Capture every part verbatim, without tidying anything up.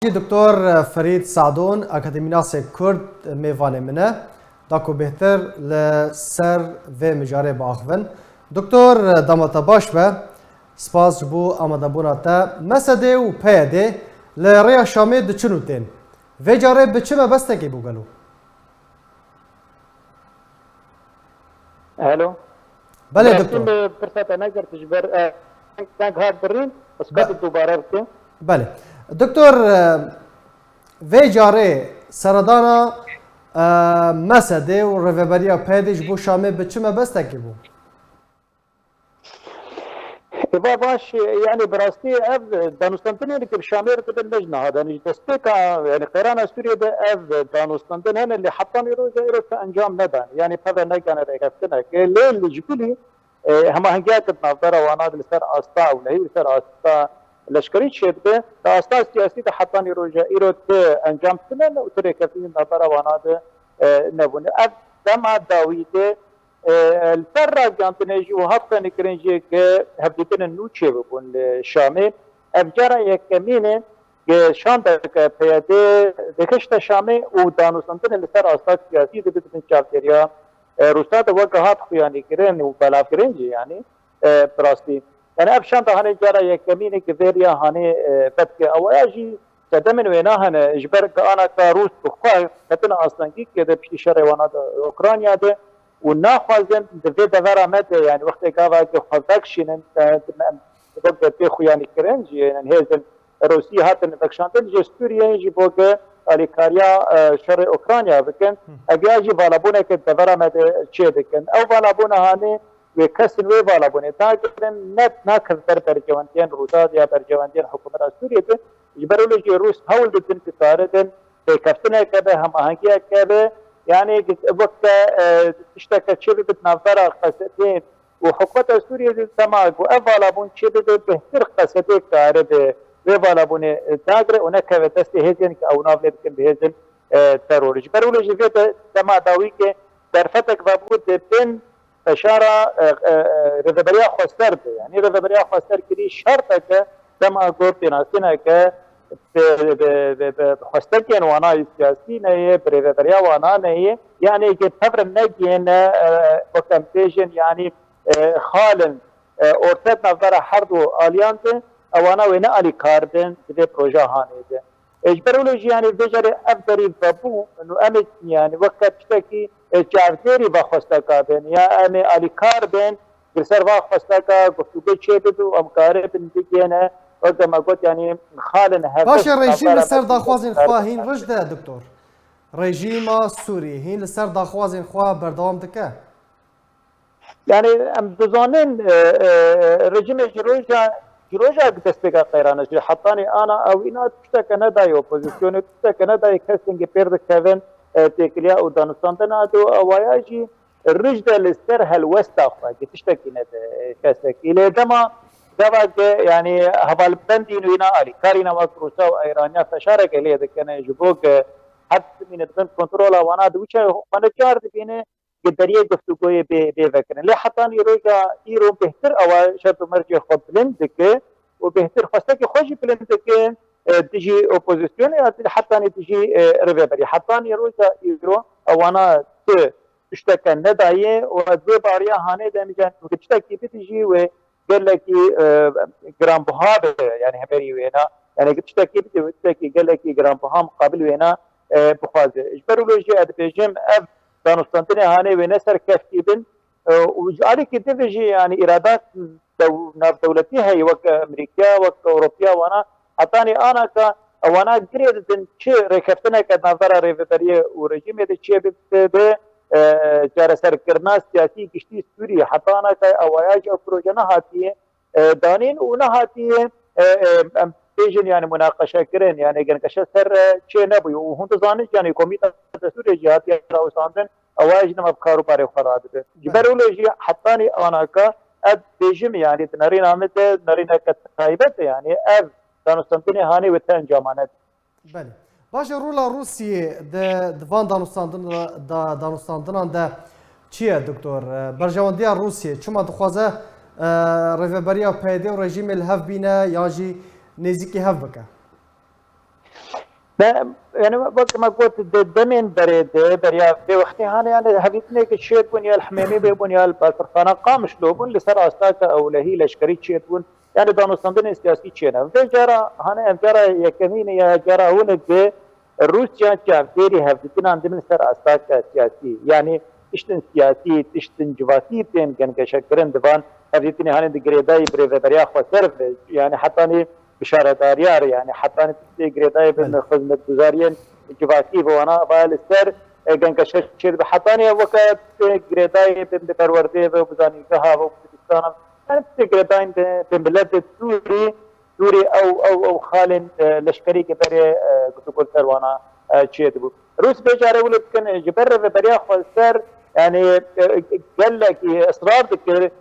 Doktor Ferîd Sadon, akademînasê Kurd, mêvanê min e. Da ku bêhtir li ser vê mijarê biaxivin. Doktor, dema te baş be. Spas ji bo amadebûna te. M S D û P Y D li rêya Şamê diçin û tên. Vê carê bi çi mebestekê bû gelo? Hello. Belê Bexşîn doktor. Bi pirsa te negirt ji ber, e, deng hat birîn, ez Be- qet dubare bikim. Belê. Doktor, e, vê carê seredana, e, M S D û Rêveberiya P Y D ji bo Şamê bi çi mebestekê bû? Eva baş, yani bi rastî ev danûstandinên ku bi Şamê re dibin ne ji niha de, yani ji destpêka, yani qeyrana Sûriyê de ev danûstandin hene, lê hetanî roja îro te encam nedan. Yani peve negane rêkeftinek. E, lê li ji bilî, e, hemahengiyek di navbera wana de li ser asta ewlehî û li ser asta leşkerî çêdibe, di asta siyasî de hetanî roja îro ti encam tune ne û ti rêkeftinî di navbera wana de, e, nebûne. Ev dema dawî de, e, li ser ragihantine jî û hat xwenikirin jî ku hevdîtinên nû çêbibûn li Şamê. Ev cara yekemîn e ku şandeke P Y D dikişte Şamê û danûstandinê li ser asta siyasî dibe di bin çavdêriya, e, Rûsa de weke hat xuyanîkirin û belavkirin jî, yanî, e, bi rastî. Yani ev şanda hanê cara yekemîn e ku vê riya hanê, e, vedike. Ewaya jî sedemên wêna hene, ji ber ku ana ka Rûs bi xwe ketine astengî kê de piştî şerê wana de Ukrayna de û naxwazin di vê devera me de, yani wextê gava ku xwe vekişînin, e, em, wek tê xuyanîkirin jî, yani hêzên Rûsî hatin vekişandin ji Sûriyeyê ji bo ku alîkariya, e, şerê Ukrayna bikin. Ev ya jî valabûneke devera me de çê dikin. Ew valabûna hanê wê kesên wê valabûnê dagirin, ne nakeve ber berjewendiyên Rûsa ya berjewendiyên hikûmeta Sûriyê de. Ji ber wê jî Rûs hewl didin ku karibin rêkeftineke be, hemahengiyeke be, yani weke, e, tişteke çê bibe di navbera Qesedê û hikûmeta Sûriyê de, dema ku ev valabûn çê bibe, bêhtir Qesedê karibe vê valabûnê dagire û nekeve destê hêzên ku ew nav lê dikin bi hêzên, e, terorê. Ji ber wê jî vê de dema dawî ke derfetek vebû di bin feşara, e, e, e, Rêveberiya Xwester de. Yani Rêveberiya Xwester kirî şerteke dema ku pênasîneke bi, bi, bi, bi xwestekên wana yê siyasî neyê, bi rêveberiya wana neyê. Yani ke tevre negiyêne, e, wek em bêjin, yani, e, xalin, e, orte di navbera her du aliyan de, ewana wê ne alîkar bin di vê proja hanê de. E, ji ber wilo jî, yani, vê carê ev derî vebû, û em ê, yani, weke tiştekî, e, çavdêrî va xwesteka bin, ya em ê alîkar bin, li ser va xwesteka guftûgo çêbibe û em karibin bigihêne, wek me got, yani, xalin hevdeh Paşê rejîm li ser daxwazên xwe hîn rij de, doktor. Rejîma Sûrî hîn li ser daxwazên xwe berdewam dike. Yani, em dizanin, e, e, rejîmê ji roja, ji roja destpêka qeyrana jî hetanî ana ew îna tişteke nedayê opozisyonê, tişteke nedayê kesên ku pêr dikevin, e, têkiliya û danûstandina de û ewaya jî rij de li ser helwesta xwe, ku tiştekî nede, e, kesekî. Lê dema gava ke, yani, hevalbendî nû îna alîkarîna wek Rûsa û Îraniya feşareke lê dikene ji bo ke her timîne di bin kontrola wana de wî çaxê xwe necar dibîne, ku deriyê guftûgoyê bê, bê vekirin. Lê hetanî roja îro bêhtir ewa şert û mercê xwe bilind dike û bêhtir xwestekê xwe jî bilind dike, e, dijî opozisyonê ya hetanî dijî, e, rêveberî. Hetanî roja îro ewana tu tişteke nedayê û ez vê bariya hanê de em jî ku tiştekî bidijî wê gelekî, e, giranbiha be, yani hemberî wêna. Yani tiştekî bidijî, tiştekî gelekî giranbiha muqabil wêna, e, bixwaze. Ji ber wilo jî ez dibêjim ev danûstandinê hanê wê ne serkevtî bin, e, û ji alîkî din ve jî, yani îradat dew-, navdewletî heye, wek Amerîkaya, wek Ewropiya wana, hetanî ana ka ewana girê didin çi rêkeftineke navbera rêveberiyê û rejîmê de çê bibe, e, çareserkirina siyasî giştî Sûriyê. Heta ana ka ewaya jî ew proje nehatiye, e, danîn û nehatiye, e, e, em bêjin, yani, munaqeşe kirin, yani, genkeşe ser, e, çê nebûye. Û hûn dizanin, yani, komîta destûrê jî hatiye rawestandin, ewa jî nema bi kar û barê xwe radibe. Ji ber wilo jî hetanî anaka, ez bêjim, yani, di nerîna min de, nerîneke taybet e, yani, ev danûstandinê hanê wê te encama nede. Belê. Baş e, rola Rûsiyê di, di van danûstandin-, da, danûstandinan de çi ye, doktor? E, berjewendiya Rûsiyê çima dixwaze, e, rêveberiya P Y D û rejîmê li hev bîne yan jî nêzîkî hev bike? De, yani wek me got, di demên berê de, beriya vê wextê hane, yani hevdîtineke çêbûn ya li Hemêmê bûn ya li Balpirxana Qamişlo bûn, li ser astaka ewlehî leşkerî çêbûn, yani danûstandinên siyasî çêne. Vê cara hane ev cara yekemîn e ya cara hûn e bi Rûsya çavdêrî hevdîtinan dibin ser astaka siyasî. Yani tiştin siyasî, tiştin civakî tên gengeşekirin di van hevdîtinê hane di girêdayî bi rêveberiya xweser ve, yani hetanî bi şaredariya re, yani hetanî tiştê girêdayî bin xizmetguzariyên civakî ve wana va li ser, e, gengeşe çêdibe. Hetanî weke tiştê girêdayî bin bi perwerdeyê ve, bi zanîngeha ve, bi dibistana ve. Yani tiştê girêdayîn bi, bi miletê Sûrî, Sûrî ew, ew, ew xalên, e, leşkerî ke berê, e, gutu ku li ser wana, e, çêdibû. Rûs vê carê wilo dikin, e, ji ber rêveberiya xweser, yani, e, gelekî israr dikir,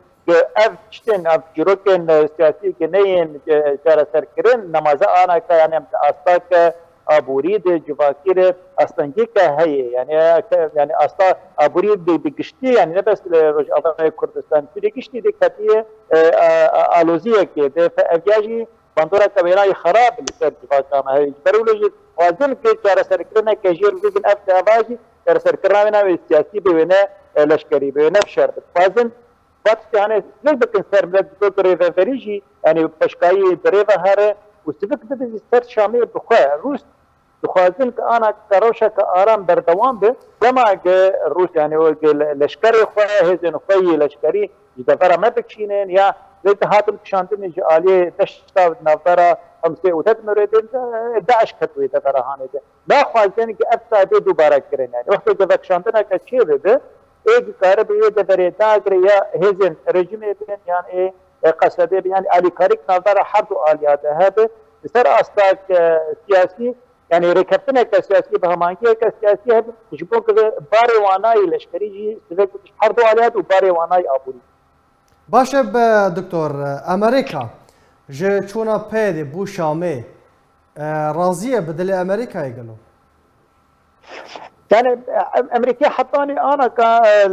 Ev tiştên, ev çîrokên, e, siyasî ke neyên, e, çareserkirin, nemaze anaka, yani em di astake aborî de, civakî de astengîke heye. Yani, e, ke, yani asta aborî bi, bi giştî, yani ne bes li Rojavayê Kurdistan, Sûriyê giştî de ketiye, e, a, a, aloziyekê de. Fe-, ev ya jî bandoreke wênayî xerab li ser civaka me heye. Ji ber wilo jî dixwazin ke çareserkirineke jê bibin, ev dava jî çareserkirina wêna wê siyasî bi wêne, e, leşkerî bi wêne bi şer bi. Dixwazin Va tiştê hane sivik bikin ser milet, ji bo ku rêveberî jî, yani peşkayî bi rê ve here û sivik bibe jî ser Şamê bi xwe. Rûs dixwazin ku ana ke rewşeke aram berdewam be, dema ke Rûs, yani o ke le-, leşkerê xwe, hêzên xwe yê leşkerî ji devera me bikişînin ya lê dihatin kişandinê ji aliyê deşta navbera Himsê û Tedmurê de, DAIŞ ket wê devera hanê de. Naxwazin ke ev saê bê dubare kirin. Yani wextê ke vekişandineke çê bibe, ê dikare bi ê deverê dagire ya hêzên rejîmê bin, yan ê, ê Qesedê bin, yani alîkarîk navbera her du aliya de hebe. Li ser asta, e, siyasî, yani rêkeftineke siyasî, bi hemangiyeke siyasî hebe, ji bo ku barê wanayî leşkerî jî sivek her du aliya de û barê wanayî aborî. Baş e, bi doktor, Amerîka ji çûna PYD'ê bû Şamê, e, razî ye bi dilê Amerîkayê gelo? Yani, em-, Amerîkî hetanî anaka, e,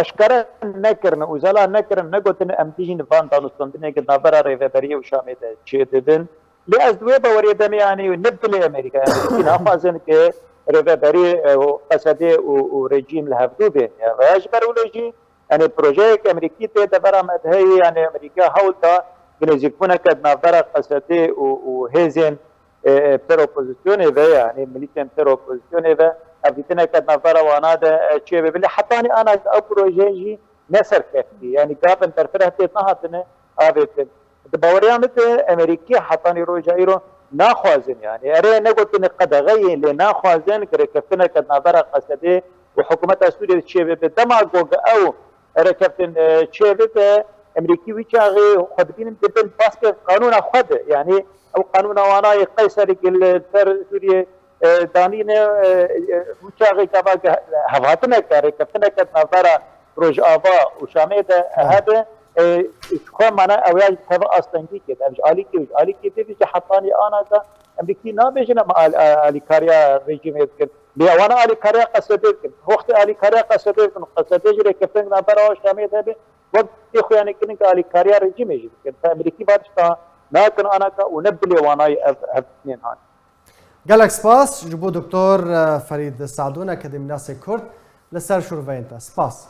eşkere nekirine û zela nekirine, negotine em dijîn van danûstandinê ke navbera rêveberiyê û Şamê de çêdibin. Lê ez di wê baweriyê de me, yani ne bi dilê Amerîka, Amerîkî naxwazin ke rêveberî, e, û Qesedê û, û rejîm li hevdû bên. Ya veya ji ber wilo jî, yani projeyek Amerîkî tê devera me de heye, yani Amerîka hewl da bi nêzîkbûneke di navbera Qesedê û, û hêzên, e, e, pêr opozisyonê ve, yani milîtên pêr opozisyonê ve, hevdîtineke di navbera wana de, e, çê bibe. Lê hetanî ana ew proje jî neserkeftî. Yani gavin berfireh tê nehatine avêtin. Di baweriya min de Amerîkî hetanî roja îro naxwazin, yani. Erê negotine qedexeyê, lê naxwazin ku rêkeftineke di navbera Qesedê û hikûmeta Sûriyê de çê bibe. Dema ku ew rêkeftin, e, çê bibe, Amerîkî wî çaxê xwe dibînin dibin baskê qanûna xwe de. Yani ew qanûna wana yê Qeyserî ku li ser Sûriyê, e, danîne, e, e, wî çaxê gava hevhatineke, rêkeftineke di navbera Rojava û Şamê de hebe, e, ji xwe mana ew ya ji teva astengî kê, ev ji alîkê û ji alîkê tê, vî jî hetanî anaka Amerîkî nabêjin em al-, a-, alîkariya rejîmê dikin. Lê wana alîkariya Qesedê dikin. Wextê alîkariya Qesedê dikin, Qesedê jî rêkeftin navbera wan Şamê de be, wek tê xuyanê kirin ke alîkariya rejîmê jî dikin. Fe Amerîkî va tişta nakin anaka û ne bilê wanayî ev hevdîtinên han. Gelek spas ji bo Doktor, e, Ferîd Sadûn, Akademînasê Kurd, li ser şûrveyên te. Spas.